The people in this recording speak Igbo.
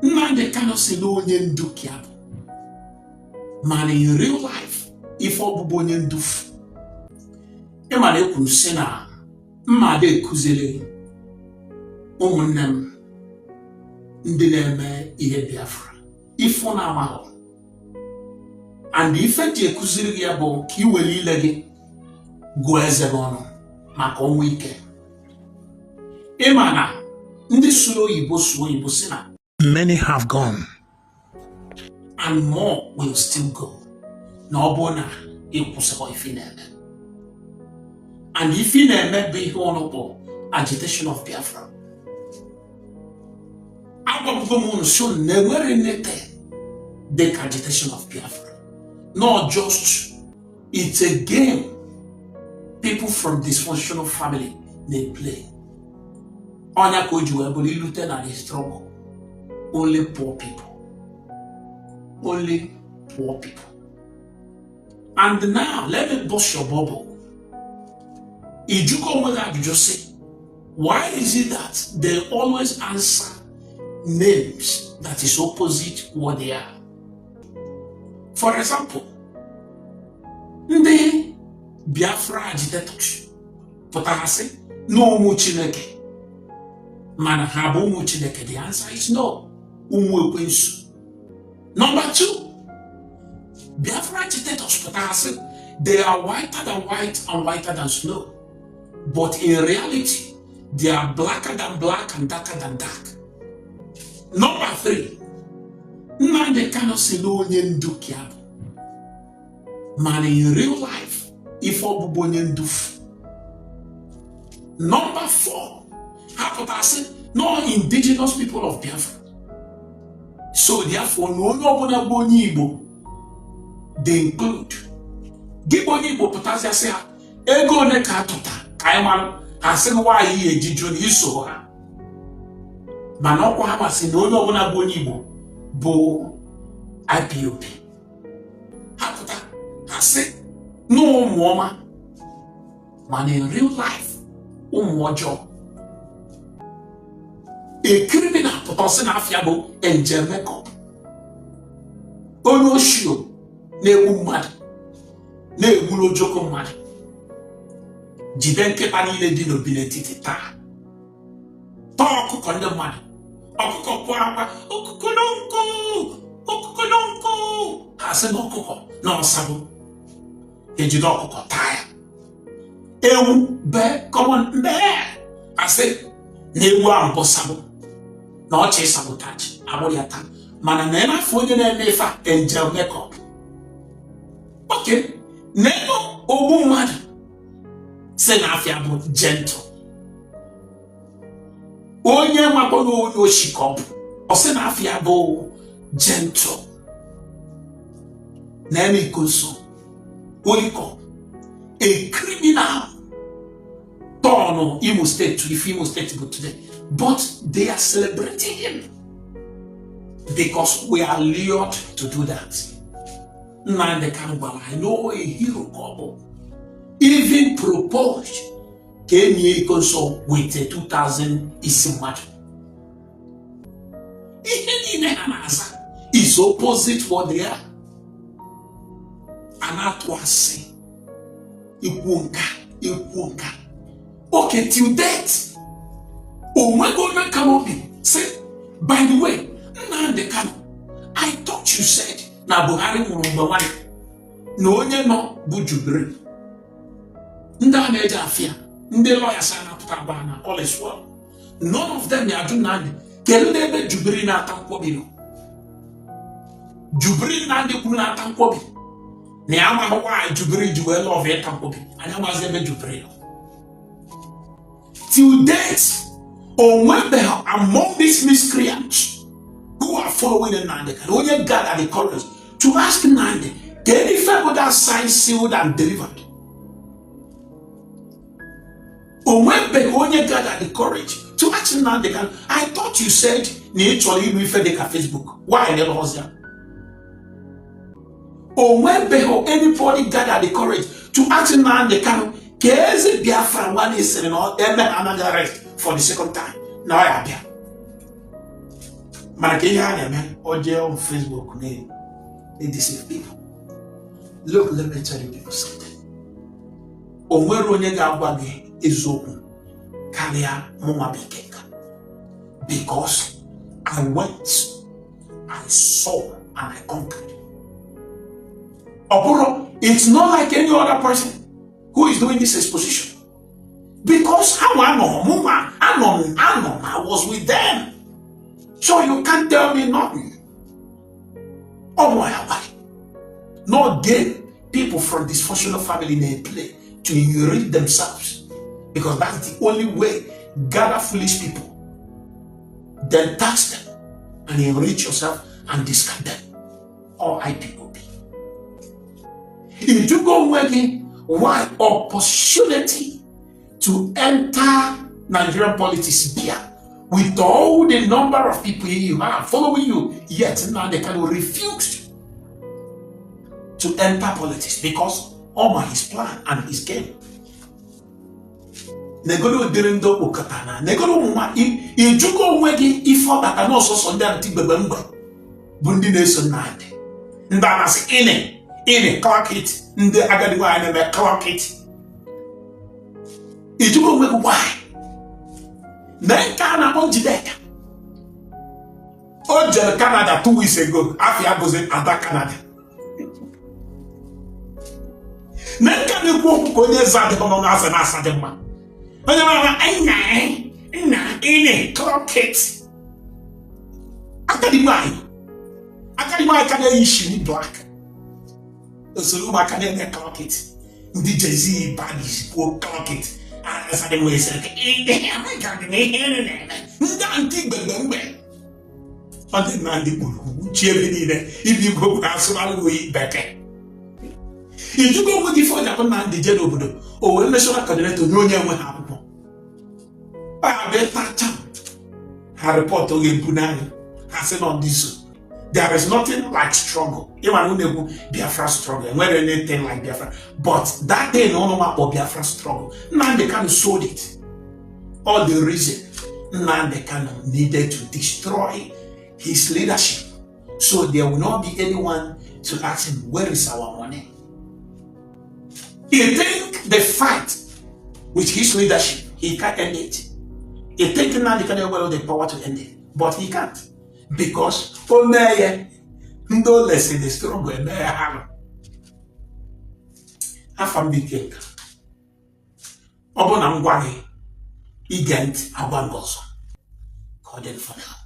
Nnamdi Kanu si na onye ndu ka ya bụ, mana in real life, ife ọbụbụ onye ndufu. Ịma na ekwuru sị na mmadụ ekuziri ụmụnne m ndị na-eme ihe Biafra ife na amaghọ, and ife ji ekuziri gị ya bụ ka ị were ile gị gụọ eze gị ọnụ maka ọnwụ ike. Ịma na ndị sụrụ oyibo sụọ oyibo si na many have gone and more will still go, na ọ bụrụ na ị kwụsịghị ife ị na-eme. And ife ị na-eme bụ ihe ụnụ kpọ agitation of Biafra. Agwabugo m unu so na enwere nete dịka agitation of Biafra. Not just, it's a game people from dysfunctional family na-play. Ọnya ka o ji wee bụrụ ilute na the struggle, only poor people, only poor people. And now let me burst your bubble. Ijugo onwe gị ajụjụ sị, why is it that they always answer names that is opposite what they are? For example, ndị Biafra agitators pụtara sị na ụmụ Chineke, mana ha bụ ụmụ Chineke? The answer is no, ụmụ ekwensu. Number two, Biafra agitators pụtara sị they are whiter than white and whiter than snow, but in reality they are blacker than black and darker than dark. Number three, Nnamdi Kanu si na onye ndu ka ya bụ, mana in real life, ife ọbụbụ onye ndufu. Number four, ha pụtara sị no indigenous people of Biafra, so therefore na onye ọbụla bụ onye Igbo they include. Gị bụ onye Igbo pụtazịa sị ha ego ole ka atụta ka anyị malụ, ha sị gị nwaanyị ya ejiju na iso ha, mana ọkwa ha masị na onye ọbụla bụ onye Igbo bụ IPOB. Ha pụta, ha sị na ụmụ ọma, mana in real life, ụmụ ọjọọ. A criminal pụta sị na afịa bụ Angel Makeup, onye oshio na-egbu mmadụ, na-egburu ojoko mmadụ, jide nkịta niile dị n'obi n'etiti taa, taa ọkụkọ ndị mmadụ. Ọkụkọ kwụọ akwa ọkụkọnọnkụ ọkụkọnọnkụ, ha sị na ọkụkọ na ọsabụ, ejide ọkụkọ taa ya. Ewu bee common mbee, asị na ewu ahụ bụ sabụ na ọchị sabotage agbụrụ ya taa. Mana na afọ onye na-eme ife a, Angel Makeup, oke na-eme ogbu mmadụ, si na afịa bụ Gentle, onye makpọrọ onye oshi ka ọ bụ, ọ sị na afịa bụ Gentle. Na-eme iko nso oliko, a criminal turn Imo State to if Imo State bụ today, but they are celebrating him because we are lured to do that. Nnamdi Kanu gwara anyị na a hero ka ọ bụ, even proposed ka enyi iko nso with a 2000 isi mmadụ. Ihe niile ha na-aza is opposite what they are. A na-atụ asị ikwu nka ikwu nka. Okay, till date, onwego onye kara obi say, by the way, Nnamdi Kanu, I thought you said na Buhari nwụrụ mgbe nwanne na onye nọ bụ Jubril. Ndị a na-eje afịa, ndị lawyers a na-apụta agba na all is well, none of them na-ajụ Nnamdi kedu n'ebe Jubril na-ata nkwobi nọ. Jubril, Nnamdi kwuru na-ata nkwobi na ya amaghị nwaanyị Jubril ji wee love ịta nkwobi. Anyị amaghịzi ebe Jubril nọ till date. Onwebeghị among these miscreants who are following Nnamdi Kanu onye gather the courage to ask Nnamdi kedu ife bụ that signed, sealed and delivered. Onwebeghị onye gather the courage to ask Nnamdi Kanu, I thought you said na ị chọrọ ịrụ ife dị ka Facebook, why na ịlụghọzi ya? Onwebeghị anybody gather the courage to ask Nnamdi Kanu ka eze Biafra nwanne sịrị na eme ha anaghị arrest for the second time na ọ ya abịa. Mana ka ihe a na-eme, o jee on Facebook na-deceive people. Look, let me tell you people something. O nwere onye ga-agwa gị eziokwu karịa mụnwa bụ Ikenga, because I went, I saw and I conquered. Ọ bụrụ, it's not like any other person who is doing this exposition, because ha nwa anọ, mụnwa anọ m, anọ m. I was with them, so you can't tell me nothing. Ọ bụ ya gwa gị no game people from dysfunctional family na-play to enrich themselves, because that's the only way. Gather foolish people, then tax them and enrich yourself and discard them. Or IPOB. Ijugo onwe gị why opportunity to enter Nigerian politics bịa with all the number of people you have following you, yet Nnamdi Kanu refused to enter politics because all my his plan and his game. Negodo ụdịrị ndị okpokọta na negodo ụmụ nwa. Ijugo onwe gị ife ọbata na ọsọsọ ndị antị gbegbe mgbe bụ ndị na-eso Nnamdi, ndị a na-asị ịnị ịnị clock it, ndị agadi nwaanyị na-eme clock it. Ijugo onwe gị why na nke a na-akpọ Njideka o jere Canada 2 weeks ago, afọ ya bụzi ada Canada, na nke na-ekwu okwu ka onye eze adịghị n'ọnụ asa na-asa dị mma, onye mara nna nna ịnị clock it, agadi nwaanyị, agadi nwaanyị ka na-eyi shini black, usoro ụmụaka na-eme clock it, ndị Gen Z badis kwuo clock it, asa dị mma, esere ihe Amerịka dị na ihe na-eme ndị a nke gbegbe mgbe ọ dị na ndị kpuru chi ebe niile ibi igwe okwu asụgharị oyi bekee. Ijugo onwe gị ife ọja bụ Nnamdị jee n'obodo o wee national coordinator nye onye enwe ha akwụkwọ ọ ya bụ ịtacha ha report oge ebu n'anya ha sị nọ ndị so. There is nothing like struggle. Ịma na unu ekwu Biafra struggle, enwere anything like Biafra, but that thing ụnụ makpọ Biafra struggle, Nnamdị Kanu sold it. All the reason Nnamdị Kanu needed to destroy his leadership so there will not be anyone to ask him, "Where is our money?" He think the fight with his leadership, he can't end it. He think Nnamdi Kanu nwere the power to end it, but he can't, because o mee ya, ndị o lesi the struggle eme ya ha. Afa m bụ Ikenga. Ọ bụ na m gwa gị ige ntị, agwa m gị ọzọ. Ka ọ dị for now.